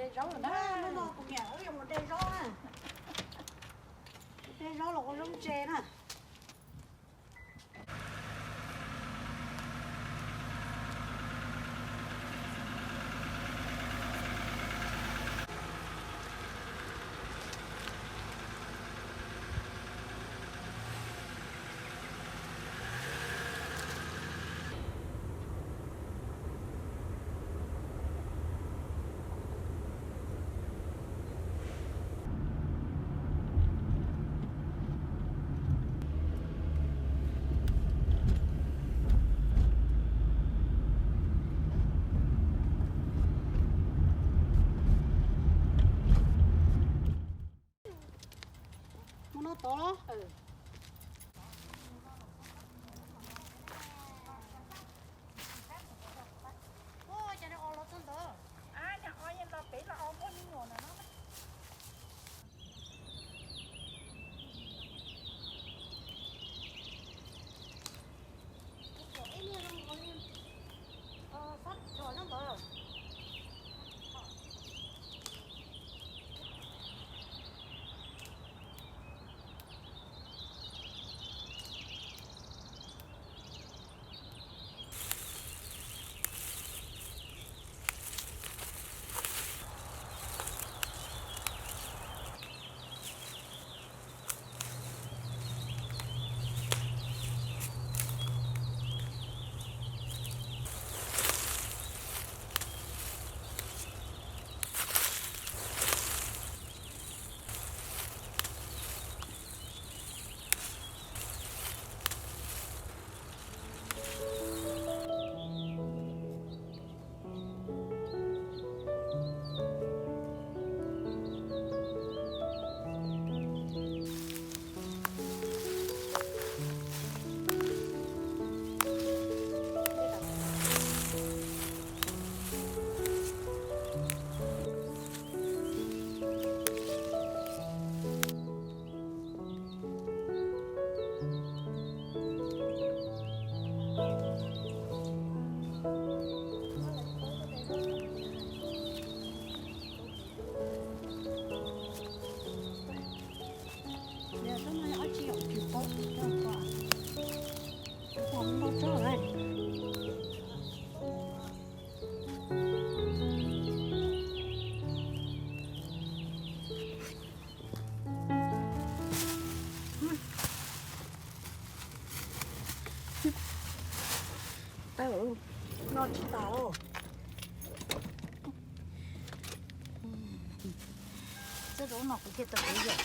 Zaub lawm na, hnub no kuv niam wb yuav mus de zaub na. De zaub los ua zaub ntse na. Mus no tod los. Ua cas nws o los txog ntawd? Ab, nws o yeej los pem los o muaj me nyuam no no. Tau, noj tsis tas os. Txog zaub no kuv thiaj tau kuv yom.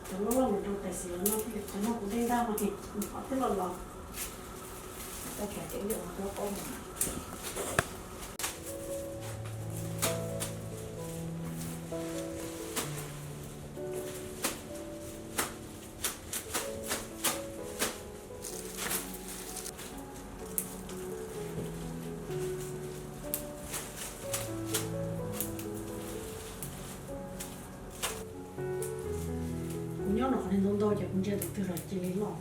Cov loj loj mus rau tais xis los no thiaj li qhov no kuv dej ntaj mas ces nws qhov twb loj los. Tau tsam ces wb yuav ua kua qaub mus. Qhov no ntau ntau ces kuv ntsia tus twg los cia li loj.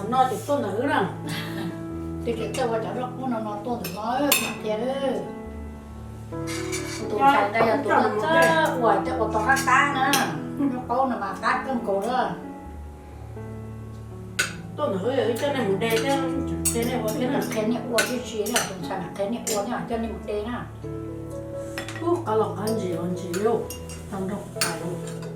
No ces tuaj ntawm wb na. Twb tsis txawj ua cov zaub qub no no tuaj ntawm no mas qhia. Tus ntxhais ntawd yog tus txawj ua, coj ua tau qab qab na. Zaub qaub no mas qab kawg nkaus lawm. Tuaj ntawm wb, wb coj nej mus de thiab, qhia nej ua thiab, qhia nej ua tib si, tus ntxhais mas qhia nej ua thiab coj nej mus de na. Ub, qab los qab ntsis los ntsis li, tau nrog pais los.